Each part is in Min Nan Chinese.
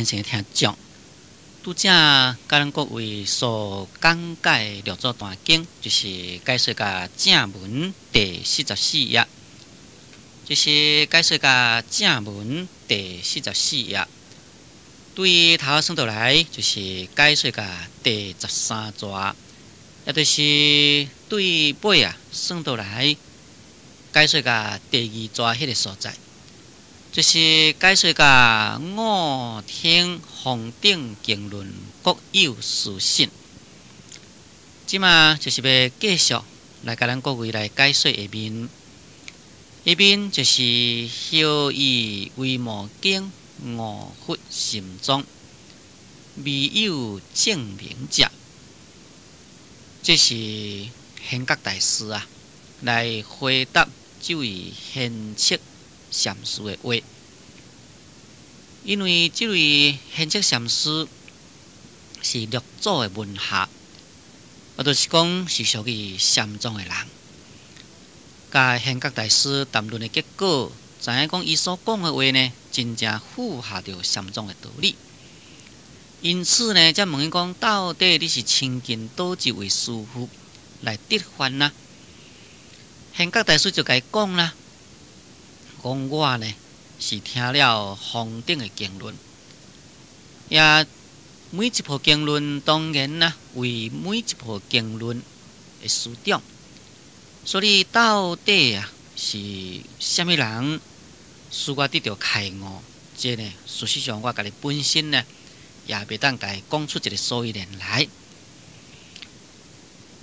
虔誠的聽眾，拄才佮咱各位所講解六祖壇經，就是解說甲正文第四十四頁，就是解說甲正文第四十四頁。對頭算倒來，就是解說甲第十三逝，也就是對尾啊算倒來，解說甲第二逝彼个所在。就是解說甲五聽方頂經論各有殊勝，這馬就是欲繼續來共咱各位來解說下面，下面就是何以維摩經悟佛心宗，未有證明者，這是玄覺大師啊來回答這位玄徹禪師的話，因為這位玄徹禪師是六祖的門下，啊，就是講是屬於禪宗的人。佮玄覺大師談論的結果，知影講伊所講的話呢，真正符合著禪宗的道理。因此呢，才問伊講，到底你是親近佗一位師父來得法呢？玄覺大師就共伊講啦。講我呢是聽了方頂的經論，也每一部經論當然啦，為每一部經論的師長，所以到底啊是啥物人使我得著開悟？這呢，事實上我家己本身呢，也袂當共伊講出一个所以然來。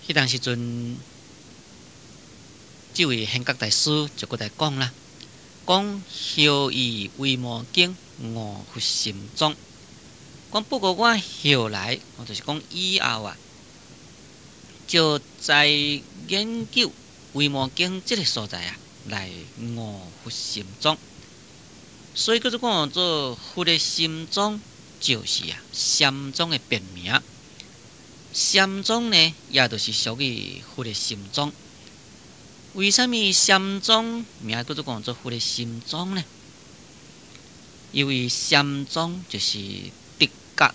彼當時陣，這位玄覺大師就閣來講啦。講何以維摩經悟佛心宗？講不過我後來，我就是講以後啊，就在研究維摩經這个所在啊，來悟佛心宗。所以叫做講做佛的心宗，就是啊禪宗的別名。禪宗呢，也就是屬於佛的心宗。為啥物禪宗名叫做講做佛的心宗呢？因為禪宗就是直覺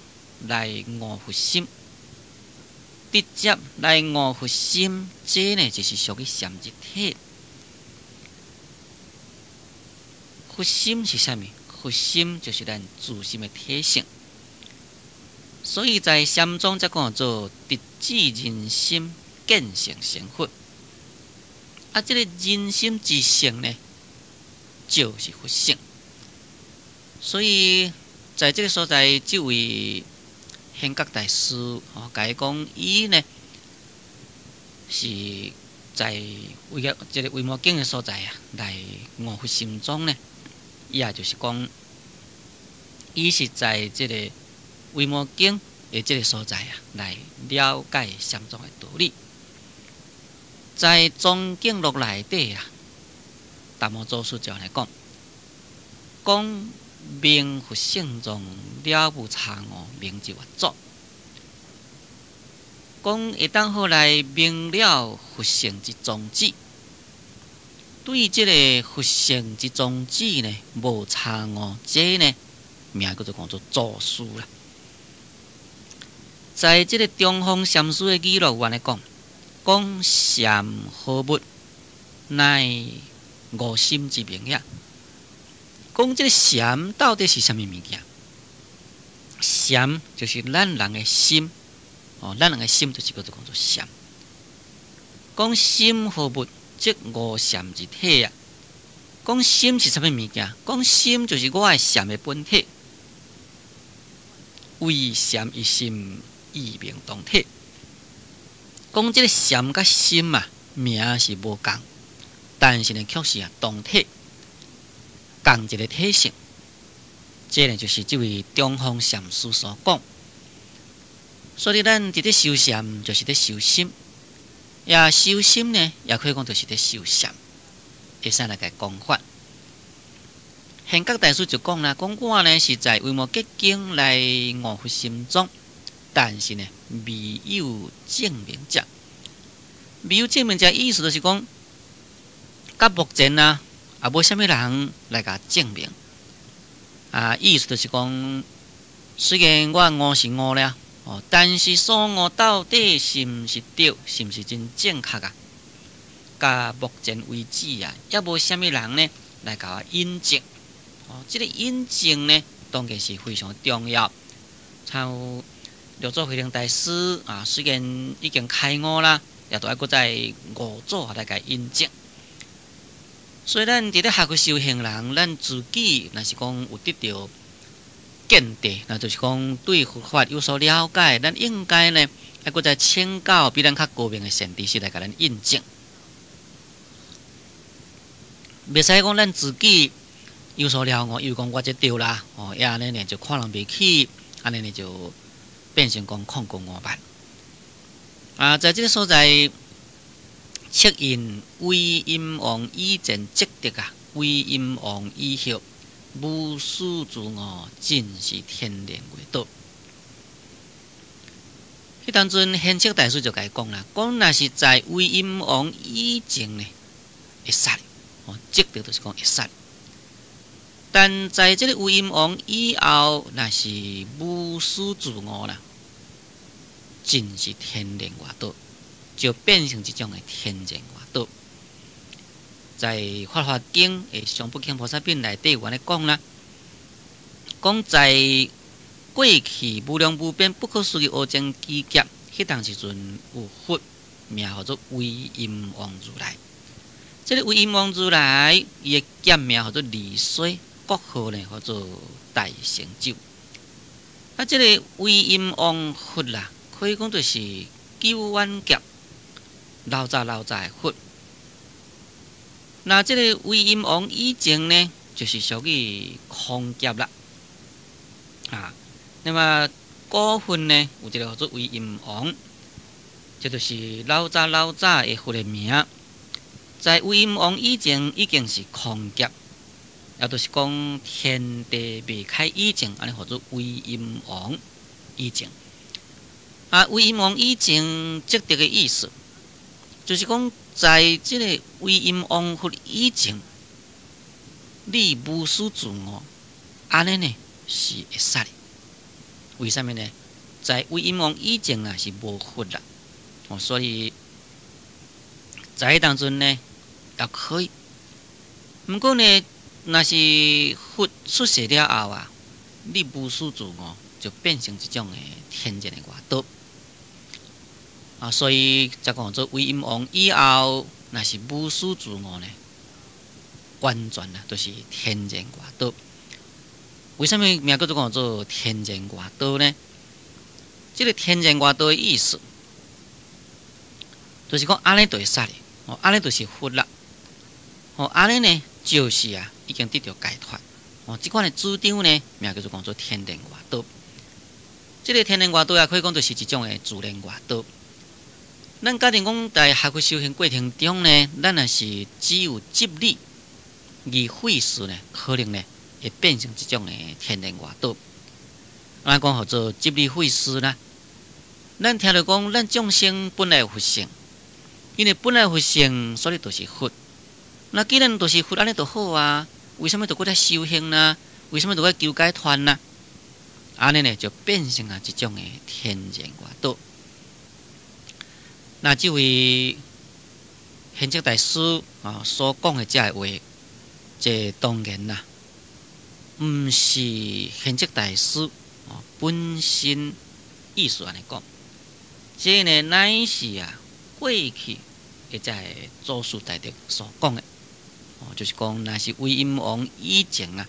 來悟佛心，直接來悟佛心，這呢就是屬於禪一體。佛心是啥物？佛心就是咱自心的體性。所以在禪宗才講做直指人心，見性成佛。啊，這個人心之性呢，就是佛性。所以，在這個所在，這位玄覺大師吼，共伊講，伊呢是在為個這個維摩經的所在啊，來悟佛心宗呢。伊也就是講，伊是在這個維摩經的這個所在啊，來了解禪宗的道理。在《宗鏡錄》內底啊，達摩祖師就按呢講，講明佛性宗了無差誤，名之為祖。講會當好來明了佛性之宗旨，對這个佛性之宗旨呢，無差誤，這呢名叫做講做祖師啦。在這个中峰禪師的語錄有按呢講。講禪何物，乃悟心之名也。講這个禪到底是啥物物件？禪就是咱人的心，哦，咱人的心就是叫做講做禪。講心何物，即悟禪之體啊。講心是啥物物件？講心就是我的禪的本體，為禪一心，異名同體。講這个禪佮心啊，名是無仝，但是呢，卻是啊同體，仝一个體性。這呢就是這位中峰禪師所講。所以咱佇咧修禪，就是咧修心；也修心呢，也可以講就是咧修禪。會使來共講法。玄覺大師就講啦，講我呢是在維摩詰經來悟佛心宗。但是呢，未有證明者，未有證明者意思就是講，到目前啊，也無啥物人來共證明。啊，意思就是講，雖然我悟是悟了，哦，但是所悟到底是毋是對，是毋是真正確啊？到目前為止啊，猶無啥物人呢來共我印證。哦，這個印證呢，當然是非常重要。像六祖慧能大師啊，雖然已經開悟啦，也都愛閣再五祖來共印證。所以咱佇咧學佛修行人，咱自己若是講有得著見地，那就是講對佛法有所了解，咱應該呢，愛閣再請教比咱較高明的善知識來共咱印證。袂使講咱自己有所了悟，以為講我這對啦，哦，啊按呢呢就看人袂起，按呢呢就變成講曠高傲慢。啊，在這个所在，敕印威音王以前積德啊，威音王以後無師自悟，盡是天然外道。彼當陣賢聖大師就共伊講啦，講若是在威音王以前呢，會使，哦，積德就是講會使。但在這个威音王以後，若是無師自悟啦，盡是天然外道，就變成一種的天然外道。在《法華經》的上不經菩薩品內底有按呢講啦，講在過去無量無邊不可思議無盡劫，彼當時陣有佛名號做威音王如來。這个威音王如來，伊的劍名號做利衰，國號呢號做大成就。啊，這个威音王佛啦，可以講就是久遠劫老早老早的佛。那這个威音王以前呢，就是屬於空劫啦。啊，那麼古佛呢，有一个叫做威音王，這就是老早老早的佛的名。在威音王以前已經是空劫，也就是講天地未開以前，按呢號做威音王以前。啊，威音王以前積德的意思，就是講在這个威音王佛以前，你無師自悟，按呢呢是會使的。為啥物呢？在威音王以前啊是無佛啦，哦，所以在彼當陣呢也可以。毋過呢，若是佛出世了後啊，你無師自悟，就變成一種的天然的外道。啊，所以才講做威音王以後，若是無師自悟呢，完全啊，就是天然外道。為啥物名叫做講做天然外道呢？這个天然外道的意思，就是講按呢就會使的，哦，按呢就是佛啦，哦，按呢呢就是啊，已經得著解脫。哦，這款的主張呢，名叫做講做天然外道。這个天然外道啊，可以講就是一種的自然外道。咱假定講在學佛修行過程中呢，咱若是只有執理而廢事呢，可能呢會變成一種的天然外道。咱講號做執理廢事啦。咱聽著講，咱眾生本來有佛性，因為本來佛性，所以就是佛。那既然就是佛，按呢就好啊。為啥物著閣來修行呢？為啥物著閣求解脫呢？按呢呢就變成啊一種的天然外道。那這位賢聖大師啊所講的這个話，這當然啦，毋是賢聖大師啊本身意思按呢講，這呢乃是啊過去的這个祖師大德所講的，哦，就是講若是威音王以前啊，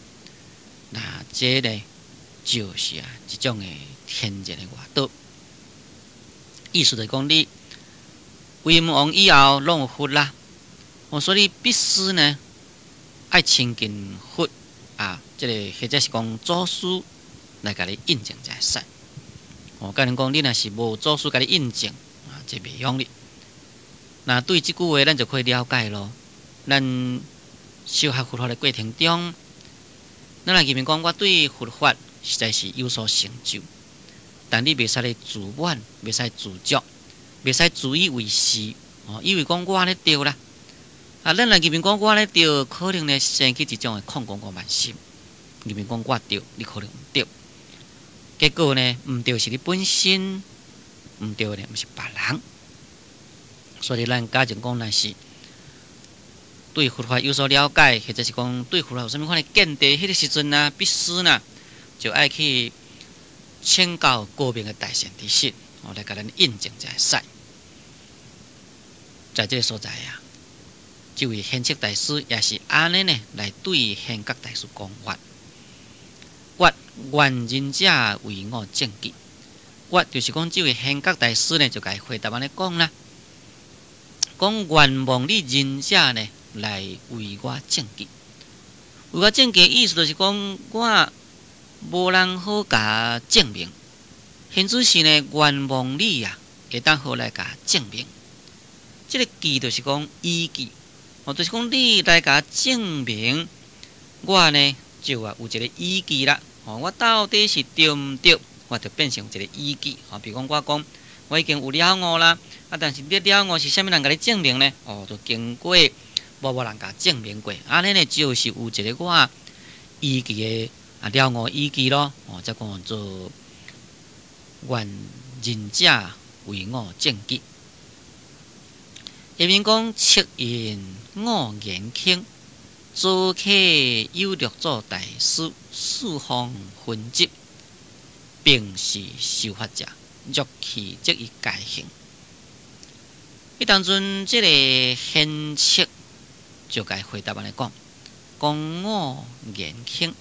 那這呢就是啊一種的天然的外道，意思就是講你威音王以後攏有佛啦，哦，所以必須呢愛親近佛啊，這个或者是講祖師來共你印證才會使。哦，假如講你若是無祖師共你印證啊，這袂用哩。那對這句話，咱就可以了解咯。咱修學佛法的過程中，咱若認為講我對佛法實在是有所成就，但你袂使咧自滿，袂使自足，袂使自以為是，哦，以為講我按呢對啦。啊，咱若認為講我按呢對，可能呢生起一種的曠高傲慢心，認為講我對，你可能毋對。結果呢，毋著是你本身，毋著呢，毋是別人。所以咱假如講若是對佛法有所了解，或者是講對佛法有啥物款的見地，彼個時陣啊，必須呢就愛去請教高明的大善知識，哦，來共咱印證才會使。在這个所在啊，這位玄奘大師也是按呢呢來對玄覺大師講話。曰願仁者為我證記，曰就是講這位玄覺大師呢，就共伊回答按呢講啦，講願望你仁者呢來為我證記。為我證記的意思就是講，我無人好共證明，甚至是呢願望你啊，會當好來共證明。這个記就是講依據，哦，就是講你來共證明，我呢就啊有一个依據啦。哦，我到底是對毋對，我就變成一个依據。哦，比如講我講我已經有了悟啦，啊，但是你了悟是啥物人共你證明呢？哦，就經過某某人共證明過，按呢呢就是有一个我依據的啊了悟依據咯。哦，才講做願仁者為我證記。下面講敕印我言輕，棹溪有六祖大師，四方雲集，並是修法者，若去則伊偕行。彼當陣，這个玄奘就共伊回答按呢講，講我言輕，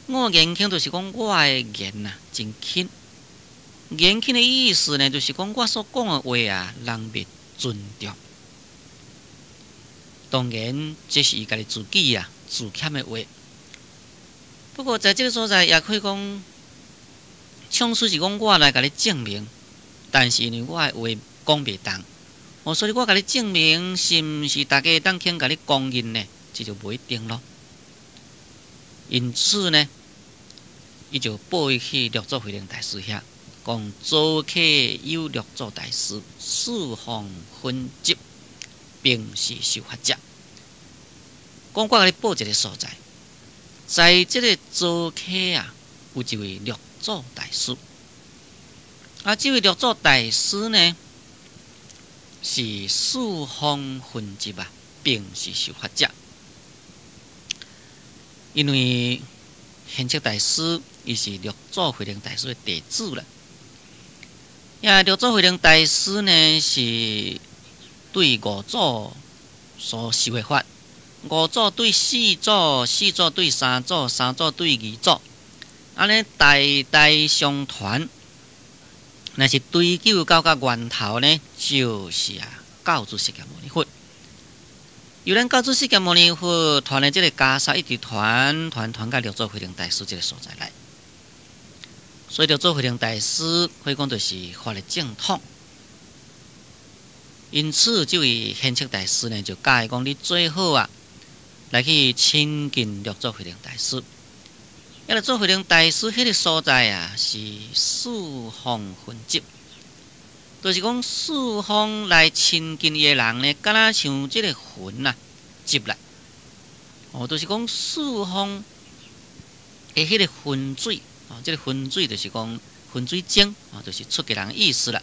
我言輕就是講我的言啊真輕。言輕的意思呢，就是講我所講的話啊，人袂尊重。當然，這是伊家己自己啊自謙的話。不過，在這个所在，也可以講，縱使是講我來共你證明，但是因為我的話講袂動，哦，所以我共你證明，是毋是大家會當肯共你公認呢？這就無一定咯。因此呢，伊就報伊去六祖慧能大師遐，講棹溪有六祖大師，四方雲集，並是修法者。講我共你報一个所在，在這个棹溪啊，有一位六祖大師。啊，這位六祖大師呢，是四方雲集啊，並是修法者。因為玄奘大師伊是六祖慧能大師的弟子啦。呀，六祖慧能大師呢，是對五祖所修的法，五祖對四祖，四祖對三祖，三祖對二祖，按呢代代相傳。若是追究到甲源頭呢，就是啊，教主釋迦牟尼佛。由咱教主釋迦牟尼佛傳的這个袈裟，一直傳傳傳到六祖慧能大師這个所在來。所以六祖慧能大師可以講就是法的正統。因此，這位玄奘大師呢，就教伊講：你最好啊，來去親近六祖慧能大師。啊，六祖慧能大師彼个所在啊，是四方雲集，就是講四方來親近伊的人呢，敢若像這个雲啊集來。哦，就是講四方的彼个雲水，哦，這个雲水就是講雲水精，哦，就是出家人的意思啦。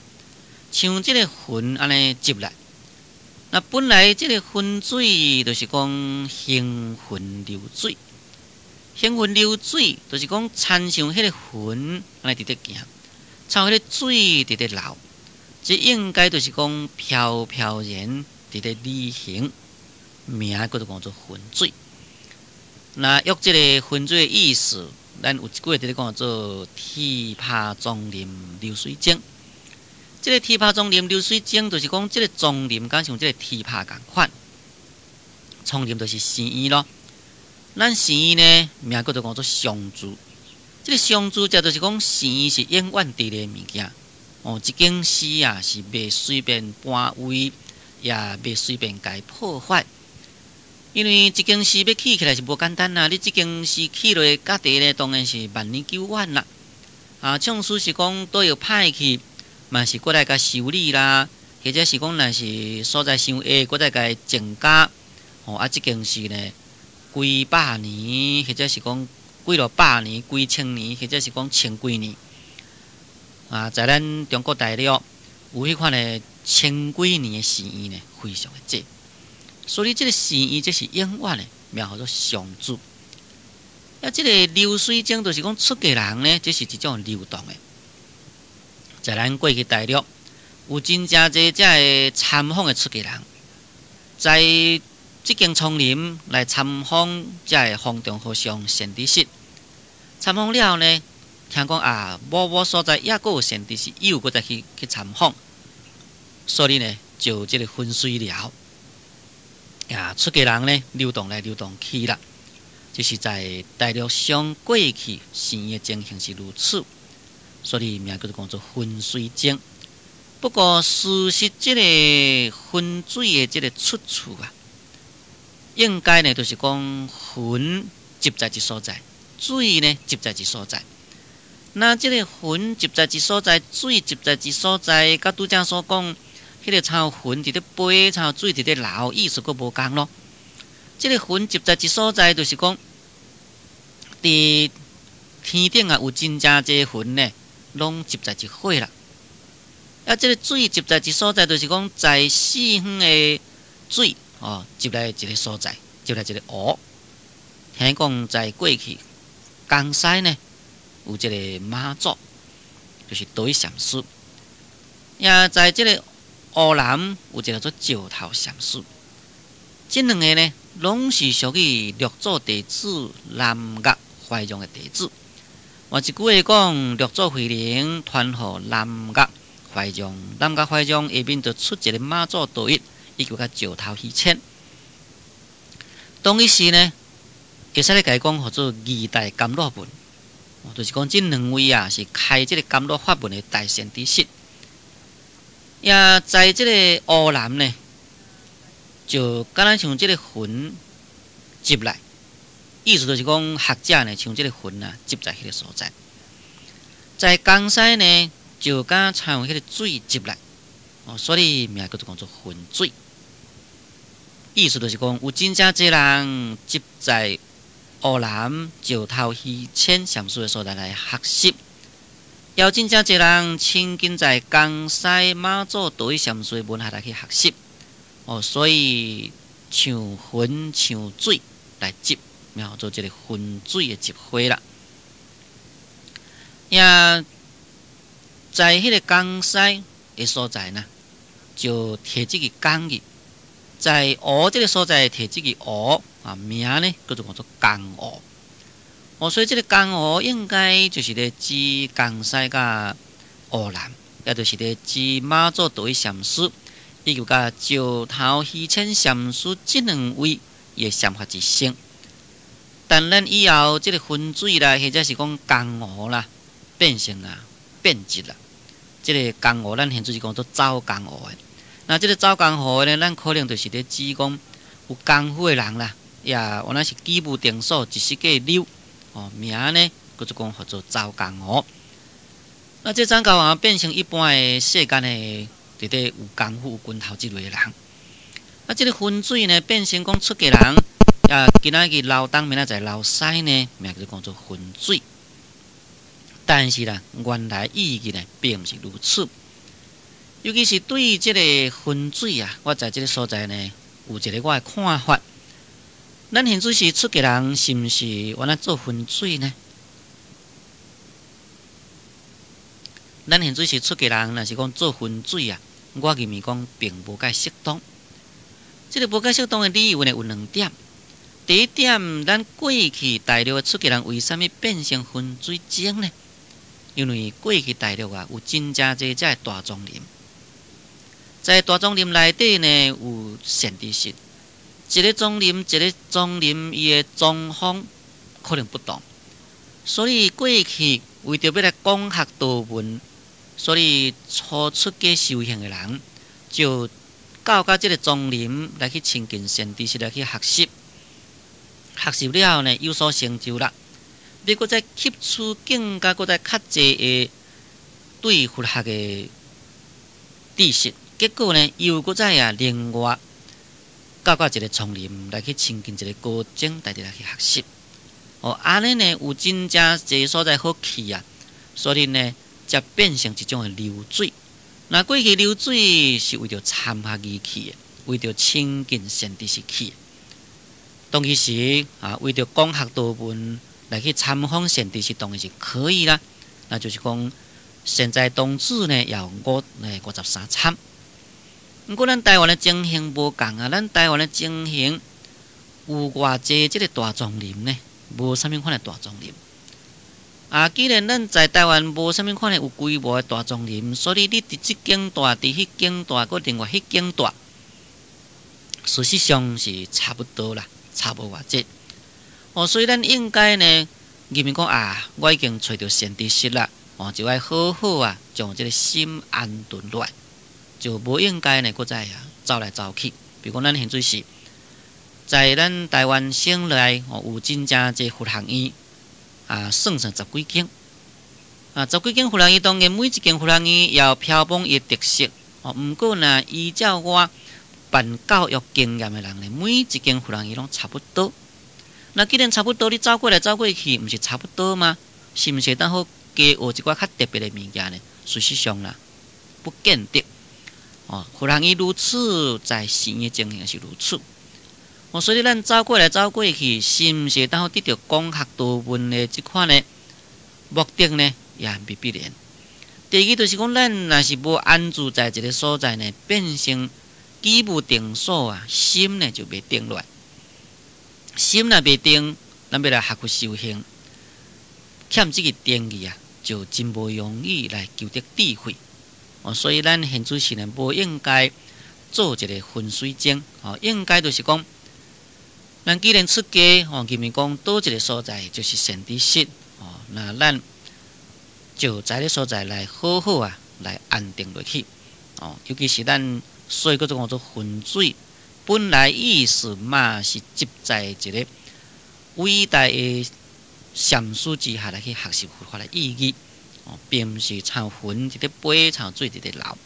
像這个雲按呢集來，那本來這个雲水就是講行雲流水。行雲流水，就是講親像彼个雲按呢佇咧行，親彼个水佇咧流，這應該就是講飄飄然佇咧旅行，名叫做講做雲水。那約這个雲水的意思，咱有一句佇咧講做鐵拍叢林流水精。這个鐵拍叢林流水精，就是講這个叢林敢像這个鐵拍仝款，叢林就是寺院咯。咱寺院呢，名叫做講做常住。這个常住者就是講寺院是永遠佇咧物件。哦，一間寺啊是袂隨便搬位，也袂隨便共伊破壞。因為一間寺欲起起來是無簡單啊！你這間寺起落家己呢，當然是萬年久遠啦。啊，縱使是講都有歹去，嘛是閣來共修理啦，或者是講若是所在傷下，閣再共增加。哦，啊，這間寺呢，幾百年，或者是講幾落百年、幾千年，或者是講千幾年啊，在咱中國大陸有彼款的千幾年的寺院呢，非常的濟。所以這个寺院這是永遠的，名號做常住。啊，這个流水僧就是講出家人呢，這是一種流動的。在咱過去大陸有真正濟這个參訪的出家人，在這間叢林來參訪這个方丈和尚善知識。參訪了後呢，聽講啊，某某所在猶閣有善知識，又閣再去參訪，所以呢，就這个分水嶺啊，出家人呢流動來流動去啦，就是在大陸上過去寺院的情形是如此，所以名叫做講做分水僧。不過事實這个分水的這个出處啊，應該呢就是講雲集在一所在，水呢集在一所在。那這个雲集在一所在，水集在一所在，佮拄才所講，彼个像雲佇咧飛，像水佇咧流，意思閣無仝咯。這个雲集在一所在，就是講，佇天頂啊有真正濟雲呢，攏集在一伙啦。啊，這个水集在一所在，就是講在四方的水哦，集來一个所在，集來一个湖。聽講在過去江西呢，有這个媽祖，就是道一禪師。也在這个湖南有一个做石頭禪師。這兩个呢，攏是屬於六祖弟子南岳懷讓的弟子。換一句話講，六祖慧能傳予南岳懷讓，南岳懷讓下面就出一个媽祖道一，以及佮石頭希遷。當彼時呢，會使咧共伊講，號做二代甘露門，就是講這兩位啊，是開這个甘露法門的大善知識。也在這个湖南呢，就敢若像這个雲集來，意思就是講學者呢，像這个雲啊，集在彼个所在。在江西呢，就敢像彼个水集來，哦，所以名叫做講做雲水。意思就是講，有真正濟人集在湖南石頭希遷禪師的所在來學習，也有真正濟人親近在江西媽祖道一禪師的門下來去學習，哦，所以像雲像水來集，名號做這个雲水的集會啦。也在彼个江西的所在呢，就提這个講義，在湖這个所在提這个湖啊，名呢叫做講做江湖。哦，所以這个江湖應該就是咧指江西佮湖南，也就是咧指媽祖道一禪師，以及佮石頭希遷禪師這兩位的禪法之聲。但咱以後這个雲水啦，或者是講江湖啦，變成啊變質啦。這个江湖咱現在是講做走江湖的。那這个走江湖的呢，咱可能就是咧指講有功夫的人啦，也原來是居無定所，一時過溜哦，名呢叫做講號做走江湖。那這走江湖變成一般的世間的佇咧有功夫、有拳頭這類的人。啊，這个雲水呢，變成講出家人，啊，今仔日流東，明仔載流西呢，名叫做講做雲水。但是啦，原來意義呢，並毋是如此。尤其是對這个雲水啊，我在這个所在呢，有一个我的看法。咱現在是出家人，是毋是原來做雲水呢？咱現在是出家人，若是講做雲水啊，我認為講並無介適當。這个無介適當的理由呢，有兩點。第一點，咱過去大陸的出家人為啥物變成雲水精呢？因為過去大陸啊，有真正濟這个大叢林，在大叢林內底呢，有善知識。一个叢林，一个叢林，伊的狀況可能不同，所以過去為著欲來廣學多聞，所以初出家修行的人就到這个叢林來去親近善知識來去學習，學習了後呢，有所成就啦。欲閣再吸取更加閣再較濟的對佛學的知識，結果呢，又閣再啊另外到一个叢林來去親近一个高僧，帶佇來去學習。哦，按呢呢有真正濟所在好去啊，所以呢，才變成一種的流水。那過去流水是為著參學而去的，為著親近善知識去的。當其時啊，為著廣學多聞來去參訪善知識，當然是可以啦。那就是講，現在當主呢，有53參。毋過咱台灣的情形無仝啊，咱台灣的情形有偌濟這个大叢林呢？無啥物款的大叢林。啊，既然咱在台灣無啥物款的有規模的大叢林，所以你佇這間蹛，佇彼間蹛，閣另外彼間蹛，事實上是差不多啦，差無偌濟。哦，所以咱應該呢，認為講啊，我已經揣著善知識啦，哦，就愛好好啊，將這个心安頓落來，就無應該呢，閣再啊走來走去。比如講，咱現在是在咱台灣省內哦，有真正濟佛學院。啊，算算十幾間，啊，十幾間佛學院，當然每一間佛學院也有標榜伊的特色。哦，毋過呢，依照我辦教育經驗的人呢，每一間佛學院攏差不多。那既然差不多，你走過來走過去，毋是差不多嗎？是毋是會當好加學一寡較特別的物件呢？事實上啦，不見得。哦，佛學院如此，在寺院情形是如此。哦，所以咱走過來走過去，是毋是會當好得著廣學多聞的這款的目的呢？也未必然。第二就是講，咱若是無安住在一个所在呢，變成居無定所啊，心呢就袂定落來。心若袂定，咱欲來學佛修行，欠這个定義啊，就真無容易來求得智慧。哦，所以咱現主時呢，無應該做一个分水嶺。哦，應該就是講，咱既然出家，哦，認為講佗一个所在就是善知識，哦，那咱就在這所在來好好啊，來安定落去，哦，尤其是咱所以閣做叫做雲水，本來意思嘛是集在一个偉大的禪師之下來去學習佛法的意義，哦，並毋是親像雲佇咧飛，親像水佇咧流。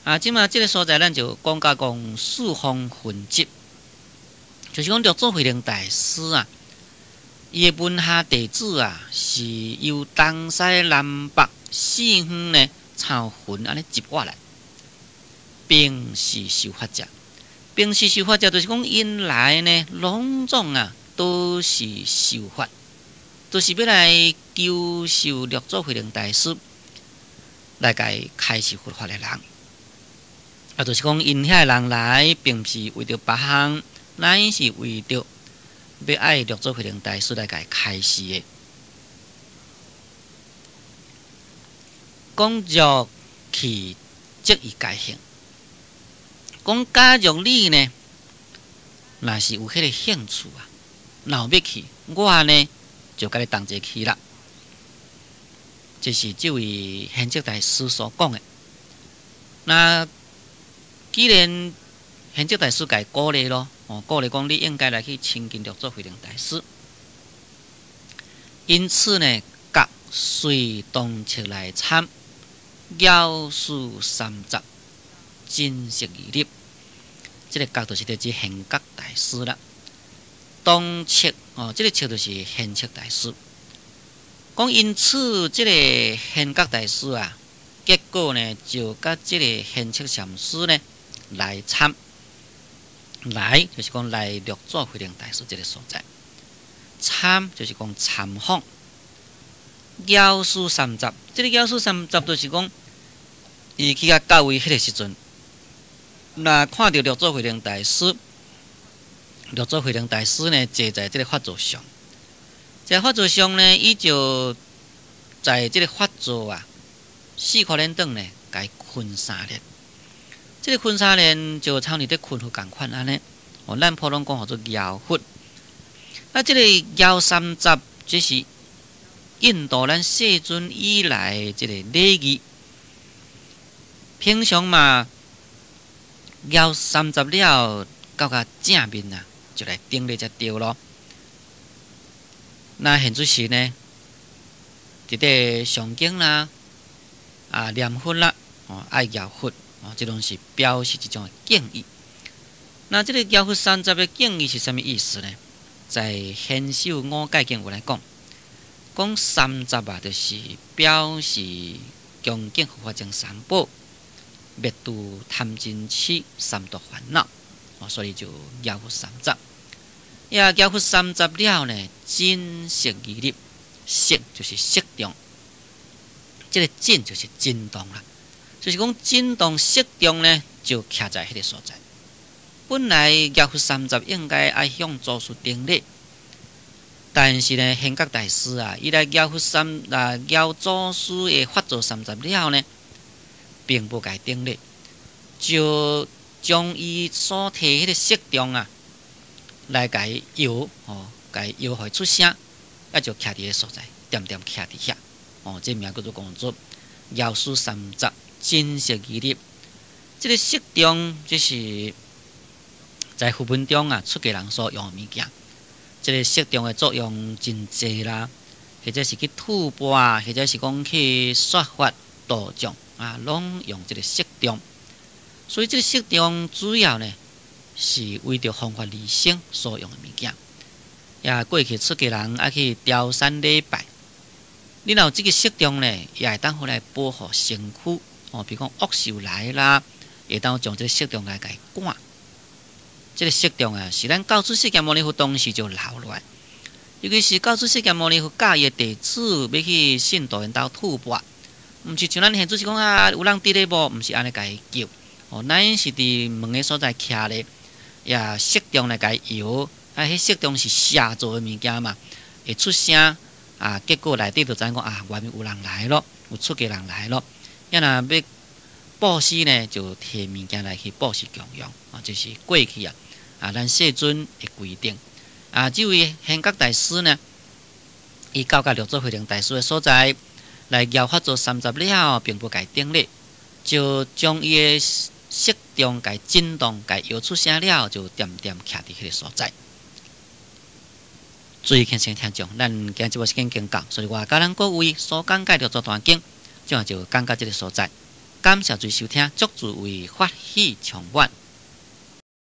啊，這馬這个所在，咱就講到講四方雲集。就是講六祖慧能大師啊，伊的門下弟子啊，是由東西南北四方呢，親像雲按呢集過來，並是修法者，並是修法者，就是講𪜶來呢，攏總啊，都是修法，都是欲來求受六祖慧能大師來共伊開示佛法的人。啊，就是講𪜶遐的人來，並毋是為著別項。乃是為著欲愛六祖慧能大師來共伊開示的。講若去則伊該興，講假若你呢，若是有彼个興趣啊，若有欲去，我呢就共你同齊去啦。這是這位賢積大師所講的。那既然賢積大師共伊鼓勵咯，哦，鼓勵講你應該來去親近六祖慧能大師。因此呢，覺隨同卓來參，杳師三十，真實義立。這个覺就是佇指賢覺大師啦。同卓哦，這个卓就是賢積大師。講因此，這个賢覺大師啊，結果呢，就佮這个賢積禪師呢來參。來就是講來六祖慧能大師這个所在，參就是講參訪，杳師三十，這个杳師三十就是講，伊去到到位彼个時陣，若看著六祖慧能大師，六祖慧能大師呢坐在這个法座上，這个法座上呢，伊就在這个法座啊，四箍輪轉呢，共伊薰三輪。這个薰三輪就親像佇咧薰佛仝款按呢，哦，咱普通講號做搖佛。啊，這个搖三十，這是印度咱世尊以來這个禮儀。平常嘛，搖三十了，到較正面啊，就來頂禮才對囉。那現主時呢，佇咧誦經啦，啊念佛啦，哦愛搖佛。哦，這攏是表示一種敬意。那這个搖佛三十的敬意是啥物意思呢？在賢首五戒經有來講，講三十啊，就是表示恭敬佛法僧三寶，滅除貪嗔痴三毒煩惱，哦，所以就憶佛三十。也憶佛三十了呢，真色而立，色就是色重，這個震就是震動啦，就是講震動色重呢，就徛在彼个所在。本來憶佛三十應該愛向祖師頂禮，但是呢，玄覺大師啊，伊來憶佛三啊憶祖師的法座三十了呢，並無共伊頂禮，就將伊所提彼个色重啊，來共伊搖吼，共伊搖予伊出聲，啊就徛佇彼所在，恬恬徛佇遐。哦，這名叫做講做憶師三十真色而立。這个色重，這是在佛門中啊，出家人所用的物件。這个色重的作用真濟啦，或者是去吐缽，或者是講去說法度眾啊，攏用這个色重。所以這个色重主要呢，是為著弘法利生所用的物件。也過去出家人愛去朝山禮拜，你若有這个色重呢，也會當予來保護身軀哦，比如講惡獸來啦，會當將這个色重來共伊趕。這个色重啊，是咱到處釋迦牟尼佛當時就留落來，尤其是到處釋迦牟尼佛教伊的弟子欲去信徒𪜶兜吐缽，毋是像咱現主是講啊，有人佇咧無？毋是按呢共伊叫，哦，咱是佇門的所在徛咧，也色重來共伊搖，啊，彼色重是錫做的物件嘛，會出聲啊，結果內底就知影講啊，外面有人來咯，有出家人來咯，啊若欲布施呢，就提物件來去布施供養，啊，這是過去啊。啊，咱世尊的規定。啊，這位玄覺大師呢，伊到佮六祖慧能大師的所在來憶法座三十了，並無共伊頂禮，就將伊的色重共震動，共搖出聲了，就恬恬徛佇彼个所在。注意聽先聽眾，咱今日節目時間已經到，所以我佮咱各位所講解六祖壇經，這就講到這个所在。感謝注意收聽，祝諸位法喜充滿。